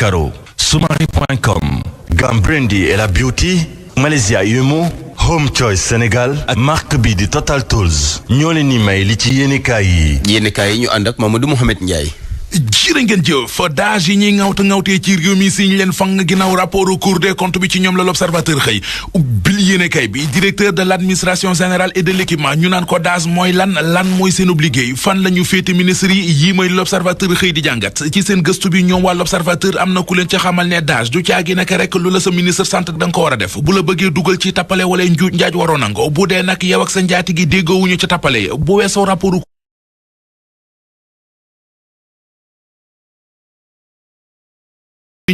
Caro, Soumari.com, Gambrendi et la Beauty, Malaysia Yumo, Home Choice Sénégal ak marque bi di Total Tools ñoo leen ni may li ci yéenekaay yi ñu ànd ak Mamadou Mouhammad Ndiaye. jërë ngeen jëf daaj yi ñuy ŋawtee ci réew mi si ñu leen fang ginnaaw rapport Cour des comptes bi ci ñoom la l'Observateur xëy ubbil yéenekaay bi directeur de l'administration générale et de l'équipement ñu naan ko daaj mooy lan mooy seen liggéey fan la ñu féete ministre yi mooy l'Observateur xëy di jàngat ci seen gëstu bi ñoom waa l'Observateur am na ku leen ca xamal ne daaj du caagi naka rek lu la sa ministre sant da nga ko war a def bu la bëggee dugal ci tappale wala njuuj njaaj waroo nango bu dee nag yow ak sa njaati gi déggoowuñu ca tappale bu weesoo rapport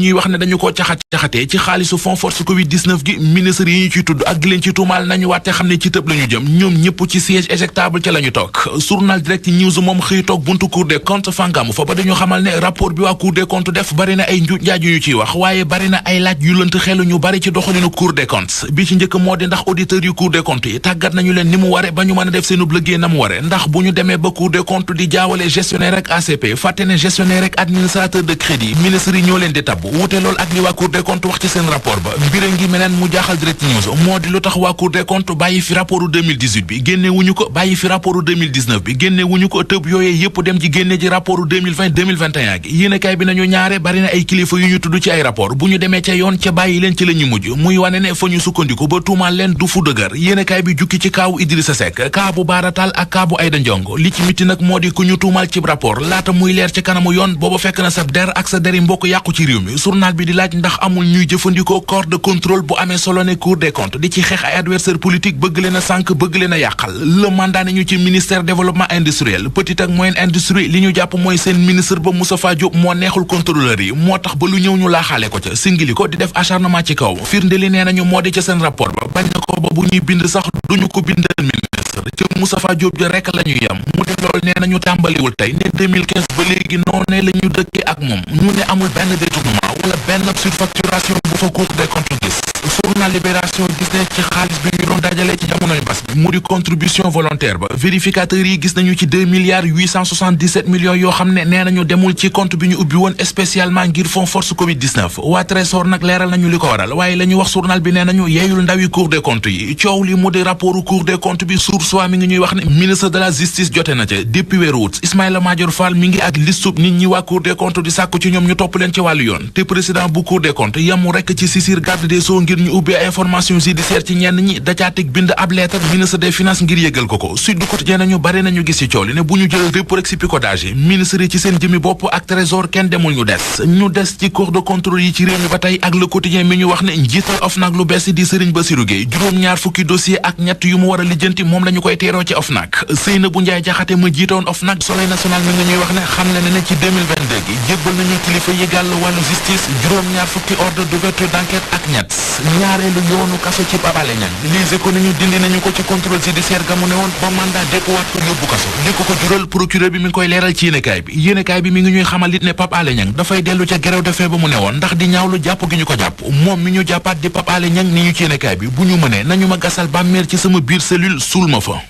ñuy wax ne dañu ko caxatee ci xaalisu fonds force Covid-19 gi ministre yi ñu ciy tudd ak leen ci tuumaal nañu waate xam ne ci tëb lañu jëm ñoom ñëpp ci siège éjectable ca lañu toog journal Direct News moom xëy toog buntu Cour des comptes fangamu fa ba dañu xamal ne rapport bi waa Cour des comptes def bari na ay njuuj njaaj yu ñu ciy wax waaye bari na ay laaj yu lënt xelu ñu bari ci doxalinu Cour des comptes bi ci njëkk moo di ndax auditeurs yu Cour des comptes yi tàggat nañu leen ni mu ware ba ñu mën a def seenub liggéey na mu ware ndax bu ñu demee ba Cour des comptes di jaawale gestionnaire ak ACP fàtte ne gestionnaire ak administrateur de crédit ministre yi ñoo leen di tabb wute lool ak li waa Cour des comptes wax ci seen rapport ba mbir ngi meneen mu jaaxal Direct News moo di lu tax waa Cour des comptes bàyyi fi rapportu 2018 bi génne wuñu ko bàyyi fi rapportu 2019 bi génne wuñu ko tëb yooyee yépp dem ci génne ji rapportu 2020-2021 gi yéenekaay bi nañu ñaare bari na ay kilifa yu ñu tudd ci ay rapport bu ñu demee ca yoon ca bàyyi leen ci la ñu mujj muy wane ne fa ñu sukkandiku ba tuumaal leen du fu dëgër yéenekaay bi jukki ci kaawu Idrissa Seck kaabu Baaratal ak kaabu Aïda Ndiongo li ci mitti nag moo di ku ñu tuumaal ci rapport laata muy leer ci kanamu yoon booba fekk na sa der ak sa deri mbokk yàqu ci réew mi journal bi di laaj ndax amul ñuy jëfandikoo corps de contrôle bu amee solo ne Cour des comptes di ci xeex ay adversaire politique bëgg leen a sànk bëgg leen a yàqal le mandat nañu ci ministère développement industriel petite ak moyenne industrie li ñu jàpp mooy seen ministre ba Moustapha Diop moo neexul contrôleur yi moo tax ba lu ñëw ñu laaxaale ko ca singili ko di def acharnement ci kaw firnde li nee nañu moo di ca seen rapport ba bañ na ko ba bu ñuy bind sax duñu ko bindal ministre ca Moustapha Diop ja rekk la ñu yem mu de loolu nee nañu tàmbaliwul tey ne 2015 ba léegi noonee la ñu dëkkee ak moom ñu ne amul benn détournement wala benn surfacturation bu fa Cour des comptes gis journal Libération gis ne ci xaalis bi ñu doon dajale ci jamonoy mbas bi mu di contribution volontaire ba vérificateurs yi gis nañu ci 2,877 millions yoo xam ne nee nañu demul ci compte bi ñu ubbi woon spécialement ngir fonds force Covid-19 waa Trésor nag leeral nañu li ko waral waaye la ñu wax journal bi nee nañu yeeyul ndawi Cour des comptes yi coow li mu di rapportu Cour des comptes bi source mi ngi ñuy wax ne ministre de la justice jote na ca depuis weeru août Ismaïla Madior Fall mi ngi ak listub nit ñi waa Cour des comptes di sàkku ci ñoom ñu topp leen ci wàllu yoon te président bu Cour des comptes yamu rekk ci saisir garde des sceaux ngir ñu ubbi information judiciaire ci ñenn ñi dacaatig bind ab lettre ministre des finances ngir yëgal ko Sud du Quotidien nañu bari nañu gis ci coow li ne bu ñu jël répp rek si picotage yi ministre yi ci seen jëmi bopp ak trésor kenn demul ñu des ci cour de contrôle yi ci réew mi ba tey ak Le Quotidien mi ñu wax ne njiital OFNAC lu bees di Serigne Bassirou Gueye juróom-ñaar fukki dossier ak ñett yu mu war a lijjanti moom la ñu koy teeroo ci OFNAC Seynabou Ndiaye Jaxate ma jiitoon OFNAC Soleil national mi nga ñuy wax ne xam na ne ci 2022 gi jébbal nañu kilifa yi gàll wàllu justice juróom-ñaar fukki ordre d'ouverture d'enquête ak ñett ñaareelu yoonu kaso ci Pape Alé Niang Les Échos nañu dindi nañu ko ci contrôle judiciaire ga mu ne woon ba mandat dépôt waat ko yóbbu kaso li ko jural procureur bi mi ngi koy leeral ci yéenekaay bi mi ngi ñuy xamal it ne Pape Alé Niang dafay dellu ca grève de faim ba mu ne woon ndax di ñaawlu jàpp gi ñu ko jàpp moom mi ñu jàppaat di Pape Alé Niang ni ñu ci yéenekaay bi bu ñu mënee nañu ma gasal bàmmeel ci sama biir cellule suul ma fa.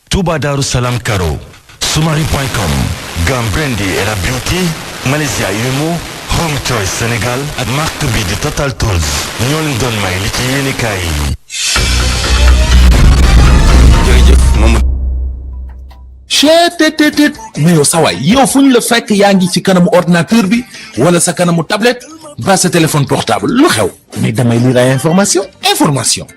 Touba Darou Salam Caro, Soumari.com, Gambrendi et la Beauty, Malaysia Yumo, Home Choice Sénégal ak marque bi di Total Tools ñoo leen doon may li ci yéenekaay yi. jërëjëf Mamadou. cheetetetet mais yow sawaay yow fu ñu la fekk yaa ngi ci kanamu ordinateur bi wala sa kanamu tablette ba sa téléphone portable lu xew mais damay lire ay information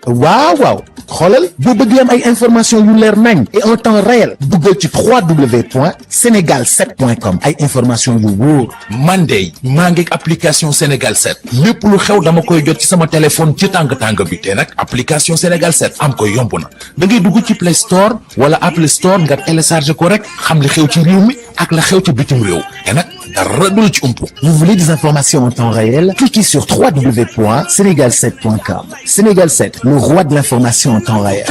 waaw xoolal boo bëgg am ay information yu leer nañ et en temps réel duggal ci www.senegal7.com ay information yu wóor man de maa ngi application Sénégal 7 lépp lu xew dama koy jot ci sama téléphone ci tàng bi te nag application Sénégal 7 am ko yomb na da ngay dugg ci Play Store wala Apple Store nga télécharger ko rek xam li xew ci réew mi ak la xew ci bitim réew te nag dara du la ci umpu. Vous voulez des informations en temps réel? Cliquez sur www.senegal7.com. Sénégal 7, le roi de l'information en temps réel.